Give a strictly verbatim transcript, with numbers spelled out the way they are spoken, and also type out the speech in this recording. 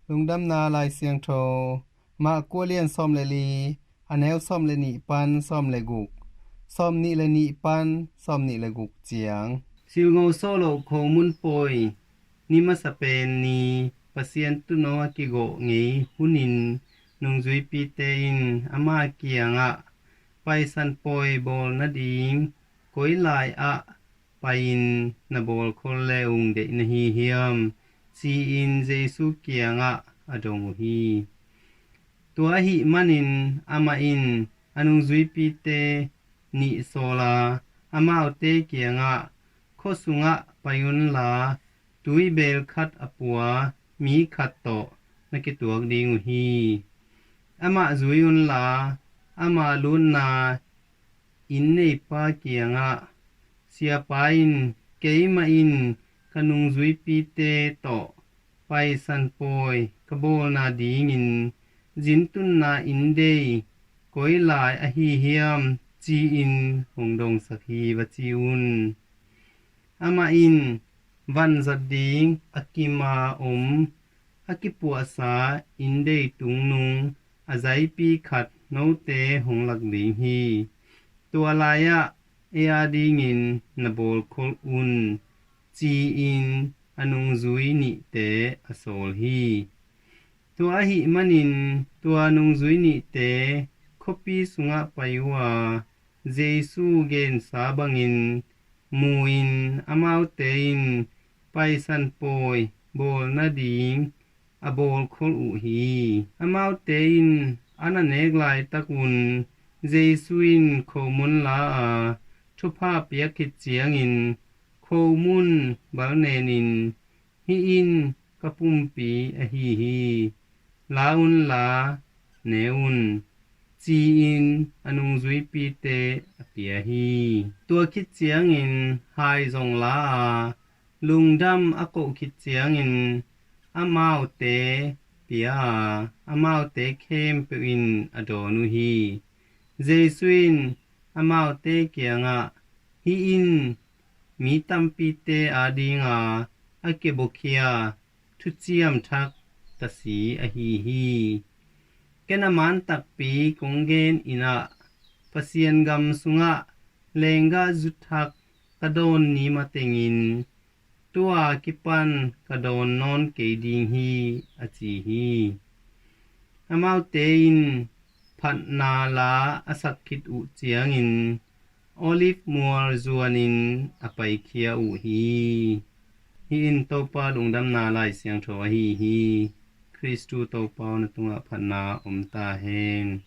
Lungdamna Lai Siangtho, Mark kua lian sawm le li, a neu sawm le nih pan sawm le guk, sawm nih le nih pan sawm nih le guk ciang. Silngo sawh loh khomun pawi ni masa pen ni Pasian tuunaw a kigawh ngei hunin nungzuipite in ama kiangah, Paisan pawi bawl nading koi lai ah pai-in na bawlkhol le ung deih na hi hiam? Ci-in Jesu kiangah a dong uh hi. Tua ahih manin amah in a nungzuipite nih sawl a, amaute kiangah, Khua sungah pai unla, tuibel khat a pua mi khat tawh na kituak ding uh hi. Amah zui unla, ama lutna inn neipa kiangah, Siapa in, keimah in ka nungzuipite tawh Paisan pawi ka bawlna dingin zintunna inn dei koi lai ahi hiam, ci-in hong dongsak hi, va ci un. Amah in, Vanzat ding a kima om a kipuahsa inn dei tungnung a zaipi khat note hong lak ding hi. Tua lai-ah ei adingin na bawlkhol un, ci-in a nungzui nihte a sawl hi. Tua ahih manin tua nungzui nihte khuapi sungah pai uh a, Jesu gensa bangin mu-in amaute in Paisan pawi bawl nading a bawlkhol uh hi. Amaute in an a nek laitakun Jesu in khomun la a, thupha piak khit ciangin khomun balnenin, Hih in ka pumpi ahi hi. La unla ne un, ci-in a nungzuipite a pia hi. Tua khit ciangin hai zong la a, lungdam a koh khit ciangin amaute pia a, amaute khempeuh in a dawn uh hi. Jesu in amaute kiangah, Hih in mi tampite adinga a kibawkhia thuciam thak tasi ahi hi. Ken a man takpi kong gen in ah, Pasian gam sungah lenggah zu thak ka dawn ni matengin tua kipan ka dawn nawn kei ding hi, a ci hi. Amaute in phatna la a sak khit uh ciangin Olive mual zuanin a paikhia uh hi. Hih in Topa lungdamna Lai Siangtho ahi hi. Khristu Topa aw, na tungah phatna om ta hen.